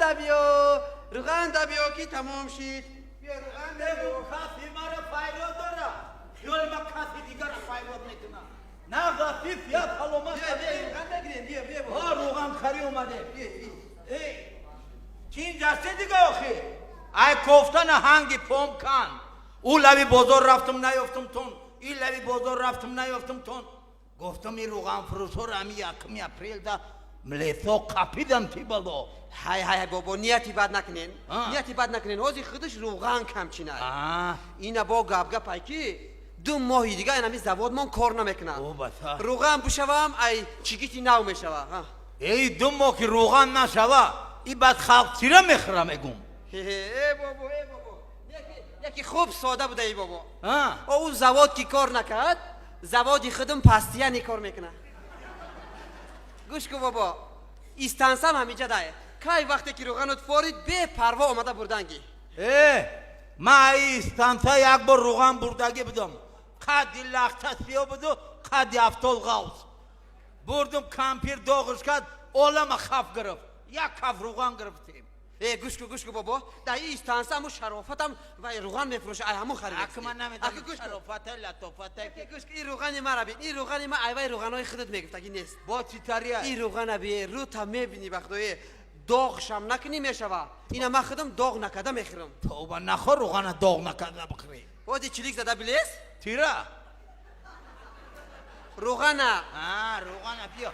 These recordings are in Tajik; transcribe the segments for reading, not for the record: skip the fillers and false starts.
Рӯған да биё, рӯған да биё, ки тамом шид. Биё, рӯған да биё. Каси мара файрод дора, хиёли ма каси дигара файрод мекуна. На зафиф я саломат. Биё, биё, рӯған бигирем, биё, биё. Ҳа, рӯған хари омаде. Биё, биё. Эй, чин ҷасте дига охи? Ай кофтана ҳанги пом кан. Ӯ лаби бозор рафтум, наёфтум тон. И лаби бозор рафтум, наёфтум тон. Гуфтум, и рӯғанфурӯшҳоро ами 1-уми апрелда млесо қапидам ти бало. Ҳай, ҳай, ҳай, бобо, нияти бад накунен. А. Нияти бад накунен. Ҳозир худаш рӯған камчинай. А. Ина бо гап-гапай, ки 2 моҳи дига инами заводмон кор намекунад. О, баса. Рӯған бишавам, ай чигити нав мешава. Ҳа. Эй, 2 моҳ ки рӯған нашава, и баъд халқ чира мехӯра, мегум? Э, бобо, э, бобо, яки хуб сода будаи, бобо. А. Ӯ завод ки кор накард, заводи худум пастияне кор мекунад. Гӯш ку, бобо, истансам ҳамиҷа дае. Кай вақте ки рӯғанот форид, бепарво омада бурданги. Э, ман ай станса як бор рӯған бурдагӣ будам. Қадди лахта сиё буду, қадди афтол ғавз. Бурдум, кампир доғиш кард, олама хаф гирифт. Як каф рӯған гирифтем. Э, гӯш ку, гӯш ку, бобо, дар ин истанса ҳамун Шарофатам вай рӯған мефурӯша, ай ҳамун харид. Аки ман намедонам. Аки, гӯш ку. Шарофата, латофата. Аки, гӯш ку, ин рӯғани мара бин. Ин рӯғани ма айвай рӯғанои худат мегуфтагӣ нест. Бо читария? Ин рӯғана бие, рӯта мебинӣ, бахдое, доғшам накунӣ мешава. Ина ман худам доғ накарда мехӯрам. Тавба, нахо рӯғана доғ накарда бихӯрӣ. Оди чилик зада билес. Тира? Рӯғана. А, рӯғана биё.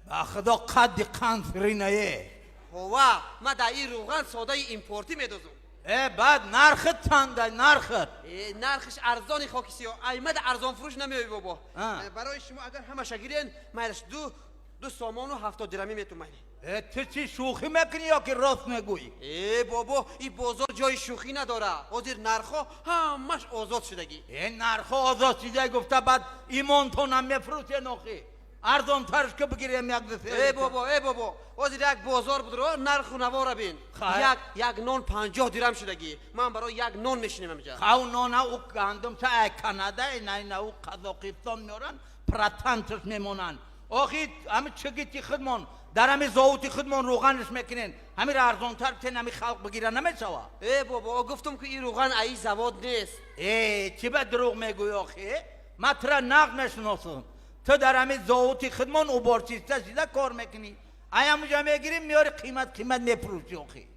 Ба худо, қадди қанд фиринае. Ҳова, ман дар ин рӯған содаи импортӣ медозам. Э, баъд нархит чанда, нархит? Э, нархиш арзони, хоки сиё. Аймада арзонфурӯш намеои, бобо. А. Э, барои шумо агар ҳамаша гирен, майлаш, 2 сомону 70 дирамӣ метумайли. Э, ту чӣ, шӯхӣ мекунӣ ё ки рост мегӯӣ? Э, бобо, ин бозор ҷои шӯхӣ надора. Ҳозир нархҳо ҳамаш озод шудагӣ. Э, нархҳо озод шуда гуфта, баъд имонтонам мефурӯшен охи. Арзонтарш ки бигирем як ду се. Э, бобо, э, бобо, ҳозир як бозор будро, нарху навора бин. Хай. Як нон 50 дирам шудагӣ. Ман барои як нон мешинем амҷа. Хав, нона ӯ гандумша ай Канада, на ӯ Қазоқистон меоранд, процентш мемонанд. Охи ҳами чигити худмон дар ҳами зовути худмон рӯғанш мекунен. Ҳамира арзонтар битен, ҳами халқ бигира, намешава? Э, бобо, гуфтум, ки ин рӯған аи завод нест. Э, чӣ ба дурӯғ мегӯӣ охи? Ман тура нағз мешиносам. Ту дар ҳами зовути худмон уборщица шида кор мекунӣ. Ай ҳамуҷа мегирӣ, меёри, қимат қимат мефурӯшӣ охи.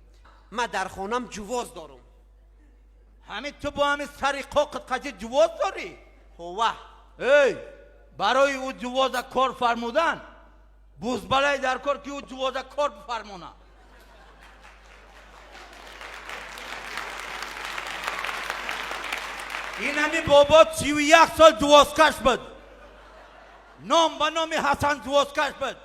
Ман дар хонам ҷувоз дорум. Ҳами ту бо ҳами сари қоқит қачи ҷувоз дорӣ? Ҳова. Эй, барои ӯ ҷувоза кор фармудан бузбалай дар кор, ки ӯ ҷувоза кор бифармона. Ин ҳами бобо 31 сол ҷувозкаш буд. Ном ба номи Ҳасан ҷувозкаш буд.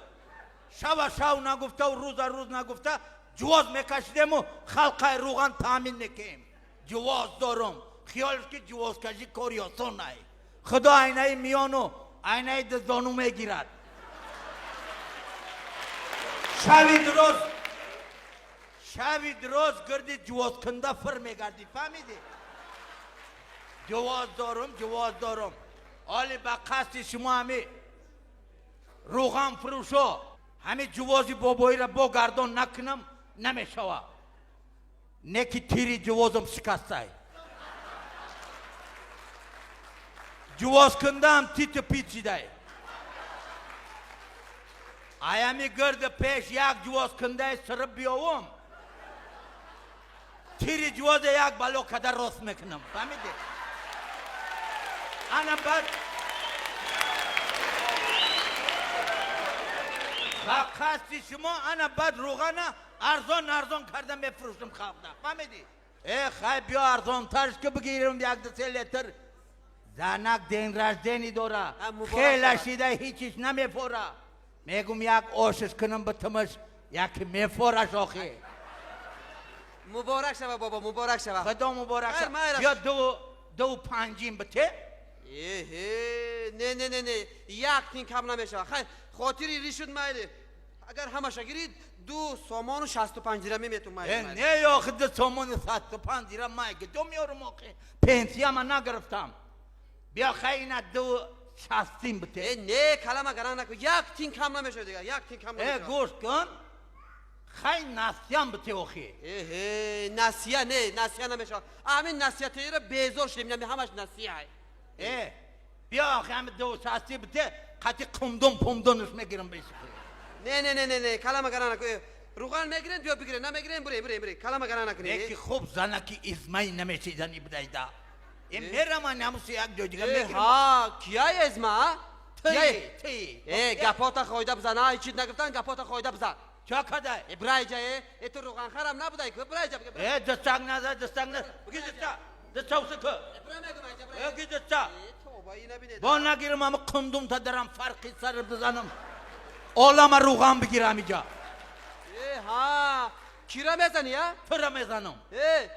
Шава шав нагуфтаву рӯза рӯз нагуфта ҷувоз мекашидему халқай рӯған таъмин мекунем. Ҷувоз дорум. Хиёлш ки ҷувозкашӣ кори осонай. Худо айнаи миёну айнаи дизону мегирад. Шави дуроз, шави дуроз гирди ҷувозкунда фир мегардӣ, фаҳмидӣ? Ҷувоз дорум, ҷувоз дорум. Оли ба қасди шумо, ҳами рӯған фурӯшо, ҳами ҷувози бобоиро бо гардон накунам намешава. Не ки тири ҷувозам шикастай. Ҷувозкундаам титу пит шидай. Аями гирди пеш як ҷувозкундаи сириб биёвум, тири ҷувоза як бало када рост мекунам, фаҳмидӣ? Ана баъд ба қасди шумо, ана баъд рӯғана арзон арзон карда мефурӯшам халқда, фаҳмидӣ? Э, хай, биё, арзонтарш ки бигирем як ду се литр. Занак день рождения дора. А, муборак хела шавад. Шида ҳичиш намефора. Мегум, як ошиш кунам, битимаш, яки мефораш охи. Муборак шава, бобо, муборак шава. Худо муборак Хайр, шава. майраш. Биё, 2.50 бите. Эҳе, не, не, не, не, як тин кам намешава. Хайр, хотири ришуд, майли. Агар ҳамаша гирид, 2 сомону 65 дирамӣ метум, майли. Э, майли. Не охи, 2 сомони 65 дирам май гидо меёрум охи? Пенсияма нагирифтам. Биё, хай, ина ду Шастим бите. Э, не, калама гаранг наку, як тин кам намешавад дигар, як тин кам э намешавад. Гӯш кун, хай, насиям бите охи. Эҳе, насия не, насия намешавад. Ҳамин насиятиро безор шудем, нами ҳамаш насия. Э, биё охи, ҳами ду шасти бите, қати қумдун пумдунаш мегирам беши. Не, не, не, не, не, калама гаранг наку. Э, руған мегирем, биё бигирем, намегирем, бурем, бурем, бурем, калама гаранг накунӣ. Яки хуб занаки измаи намешидани будайда. Э, мераман ҳамуси як ҷой дига Э, мегирам. Ҳа, кияй изма? Тый, тый. Э, гапота хойда бизан, а чиз нагуфтан, гапота хойда бизан. Чо кадай? Э, бирайҷа, э, э, ту руғанхарам набудай ку, бирайҷа. Э, дастак наза, дастак наза. Биги даста. Даста уса ку. Бира мегум, айҷа, бира. Э, ги даста. Э, тоба, ина бинед. Бо нагирам, ама қундум та дарам фарқи сар бизанам. Олама руған бигирам иҷа. Э, ҳа, кира мезани, а? Тура мезанам. Э,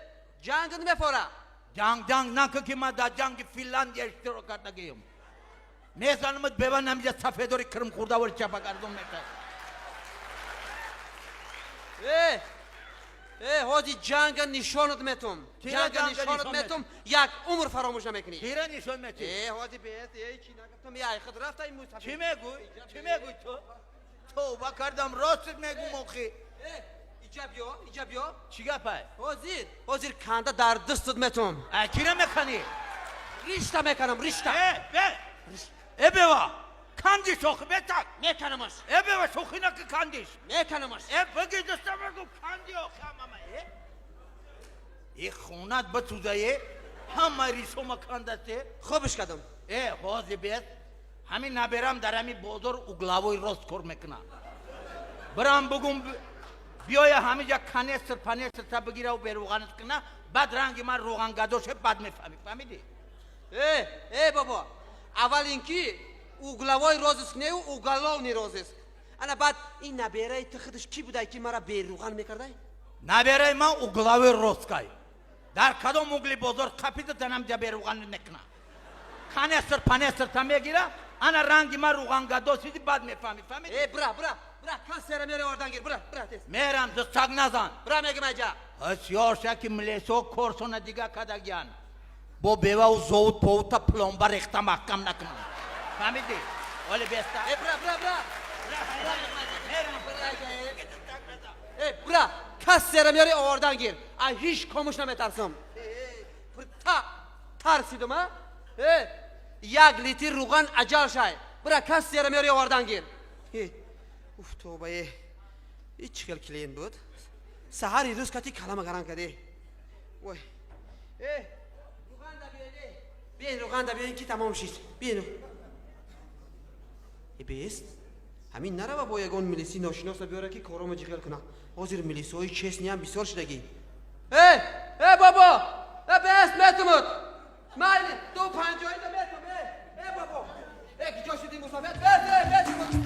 ҷангат мефора. Ҷанг ҷанг наку, ки ман дар ҷанги Финляндия иштирок кардагием. Мезанамат, беван ҳамиҷа сафедори кирм хӯрдавори чапагардон мешавад. Э, э, ҳози ҷанга нишонат метум. Кира ҷанга ҷанга нишонат нишон метум, як умр фаромӯш намекунӣ. Кира нишон метӣ? Э, ҳози бес, э, чӣ нагуфтам, ай худ рафта ин мусафир. Чӣ мегӯй? Чӣ мегӯй ту? Тавба кардам, ростит мегӯм охи. Э, иҷа биё, иҷа биё. Чӣ гапай? Ҳозир, ҳозир канда дар дастат метум. А кира меканӣ? Ришта меканам, ришта. Э, бе, э, бева, кандиш охи, бетак. Меканамаш. Э, бева, шӯхӣ наки, кандиш. Меканамаш. Э, биги даста, бигу канди охи, ҳамама. Э, э, хонат бисӯзае, ҳама ришома кандасте. Хубш кардам. Э, ҳозир бес, ҳамин наберам дар ҳамин бозор угловой рост кор мекунад. Бирам бугум, биёя ҳамиҷа канестр панестрта бигираву беруғанат куна, баъд ранги ман руғангадоше, баъд мефаҳмӣ, фаҳмидӣ? Э, э, бобо, аввал ин ки угловой розыск неу, уголовный розыск. Ана баъд ин набераи ту худаш кӣ будай, ки мара беруған мекардай? Набераи ман угловой росткай. Дар кадом угли бозор қапида танамҷа беруған мекуна, канестр панестрта мегира, ана ранги ман руғангадосиди, баъд мефаҳмӣ, фаҳмидӣ? Э, бира, бира, бира, кассера мере, ордан гир, бира, бира, тез. Мерам, дастак назан. Бира мегим, айҷа. Ҳисёрша ки милесо корсона дига кадагиян, бо бевау зовуд повута пломба рехта маҳкам накунам, фаҳмидӣ? Оли беста. Э, бира, бира, бира. Э, бира, кассера мери, овардан гир, а ҳеҷ комуш наметарсам. Э, та тарсидум, а? Э, як литр руған аҷал шай. Бира, кассера мери, овардан гир. Э, уф, тоба, э, и чӣ хел клиент буд саҳари рӯз, кати калама гаран каде. Вой, э, руған да биёед, э, биёин, руған да биёин, ки тамом шид, биёин. Э, бест, ҳамин нарава бо ягон милиси ношиноса биёра, ки коромо ҷиғел кунам. Ҳозир милисҳои честный ам бисёр шудагӣ. Э, э, бобо, э, бест, метумуд, майли, ду панҷоҳида метум. Э, э, бобо, э, ки ҷо шуди мусофир, бест, э, бест.